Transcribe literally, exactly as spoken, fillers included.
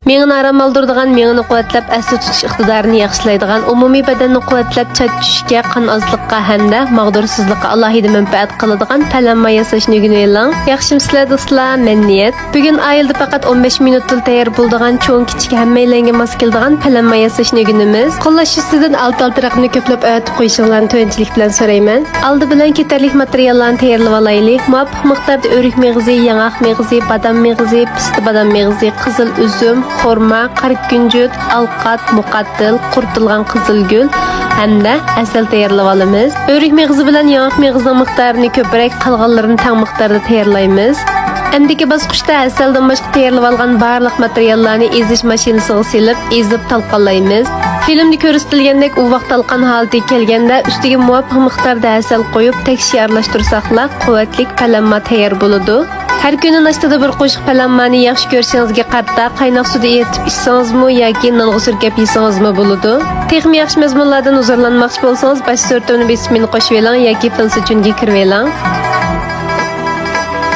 مېڭىنى ئارام ئالدۇرىدىغان، مېڭىنى قۇۋۋەتلەپ، ئەستە تۇتۇش ئىقتىدارىنى ياخشىلايدىغان، ئومۇمىي بەدەننى قۇۋۋەتلەپ، چاچ چۈشۈشكە، قان ئازلىققا ھەمدە ماغدۇرسىزلىققا ئالاھىدە مەنپەئەت قىلىدىغان پەلەنما ياساشنى ئۆگىنىۋېلىڭ. ياخشىمۇسىلەر دوستلار؟ مەن نىيەت. بۈگۈن ئائىلىدە پەقەت ئون بەش مىنۇتتىلا تەييار بولىدىغان، چوڭ كىچىك ھەممەيلەنگە ماس كېلىدىغان پەلەنما ياساشنى ئۆگىنىمىز. قوللاش يۈزىسىدىن ئالتە ئالتە رەقەمنى كۆپلەپ ئەۋەتىپ قويۇشۇڭلارنى تۆۋەنچىلىك بىلەن سورايمەن. ئالدى بىلەن كېتەرلىك ماتېرىياللارنى تەييارلىۋالايلى. مۇۋاپىق مىقداردا ئۆرۈك مېغىزى، ياڭاق مېغىزى، بادام مېغىزى، پىستە بادام مېغىزى، قىزىل ئۈزۈم، خورما، قارا كۈنجۈت، ئالقات، مۇقاتىل، قۇرۇتۇلغان قىزىلگۈل ھەمدە ھەسەل تەييارلىۋالىمىز. ئۆرۈك مېغىزى بىلەن ياڭاق مېغىزىنىڭ مىقدارىنى كۆپرەك، قالغانلىرىنى تەڭ مىقداردا تەييارلايمىز. ئەمدىكى باسقۇچتا ھەسەلدىن باشقا تەييارلىۋالغان بارلىق ماتېرىياللارنى ئېزىش ماشىنىسىغا سېلىپ، ئېزىپ تالقانلايمىز. فىلىمدا كۆرسىتىلگەندەك ئۇۋاق تالقان ھالىتىگە كەلگەندە، ئۈستىگە مۇۋاپىق مىقداردا ھەسەل قويۇپ، تەكشى ئارىلاشتۇرساقلا، قۇۋۋەتلىك پەلەنما تەييار بولىدۇ. ھەر كۈنى ناشتىدا بىر قوشۇق پەلەنمانى ياخشى كۆرۈشىڭىزگە قارىتا، قايناق سۇدا ئېرىتىپ ئىچسىڭىزمۇ ياكى نانغا سۈركەپ يېسىڭىزمۇ بولىدۇ. تېخىمۇ ياخشى مەزمۇنلاردىن ھۇزۇرلانماقچى بولسىڭىز، باش سۈرىتىمنى بېسىپ مېنى قوشۇۋېلىڭ ياكى فىلسىچۈنگە كىرىۋېلىڭ.